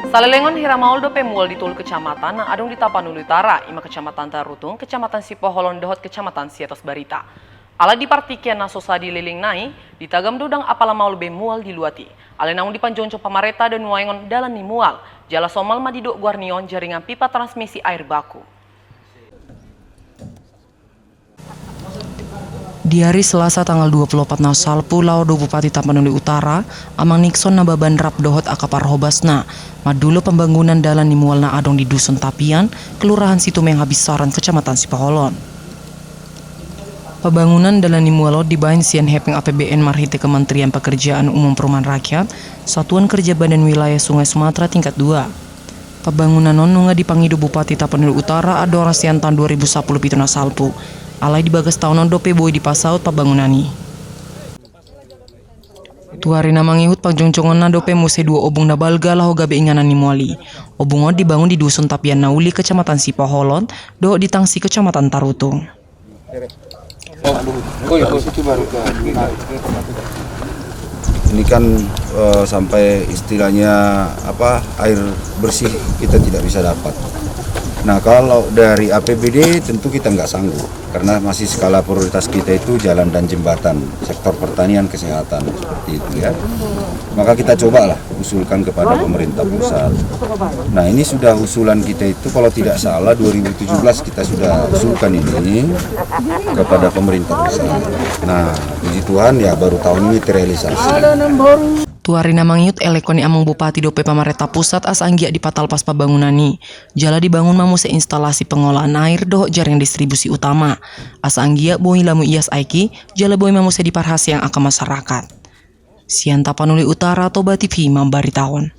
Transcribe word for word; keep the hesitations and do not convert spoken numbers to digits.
Salelengon hira maol dope mual di tolu kecamatan na adong di Tapanuli Utara, ima Kecamatan Tarutung, Kecamatan Sipoholon dohot Kecamatan Siatas Barita. Alai di partingkian na so sa di leleng nai, ditagam do ndang apala maol be mual di luat i. Alai naung dipanjongjongi pamarenta do nuaeng on dalan ni mual, jala somal ma didok goar ni on jaringan pipa transmisi air baku. Di ari Selasa tanggal dua puluh opat na salpu, laho do Bupati Tapanuli Utara, Amang Nixon Nababan rap dohot angka parhobasna, mandulo pambangunan dalan ni mual na adong di Dusun Tapian, Kelurahan Situmeng Habinsaran, Kecamatan Sipoholon. Pambangunan dalan ni mual on dibaen sian hepeng A P B N marhite Kementerian Pekerjaan Umum Perumahan Rakyat, Satuan Kerja Badan Wilayah Sungai Sumatera Tingkat dua. Pambangunan on nunga dipangido Bupati Tapanuli Utara andorang sian taon dua ribu sampulu pitu na salpu. Alai di bagas taon on dope boi dipasaut pambangunan i. Tu ari na mangihut pangjongjongonna dope muse dua obung na balga laho gabe inganan ni mual i. Obung on dibangun di Dusun Tapian na Uli, Kecamatan Sipoholon, dohot di Tangsi, Kecamatan Tarutung. Ini kan, eh, sampai istilahnya apa, air bersih kita tidak bisa dapat. Nah, kalau dari A P B D tentu kita nggak sanggup, karena masih skala prioritas kita itu jalan dan jembatan, sektor pertanian, kesehatan, seperti itu ya. Maka kita cobalah usulkan kepada pemerintah pusat. Nah, ini sudah usulan kita itu, kalau tidak salah, dua ribu tujuh belas kita sudah usulkan ini kepada pemerintah pusat. Nah, puji Tuhan, ya, baru tahun ini terrealisasi. Tu ari na mangihut elekon ni Amang Bupati dope pamarenta pusat asa anggiat dipatalpas pambangunan i. Jala dibangun ma muse instalasi pengolahan air dohot jaringan distribusi utama. Asa anggiat boi lamui ias aek i, jala boi ma muse diparhaseang angka masyarakat. Sian Tapanuli Utara, Toba T V mambaritahon.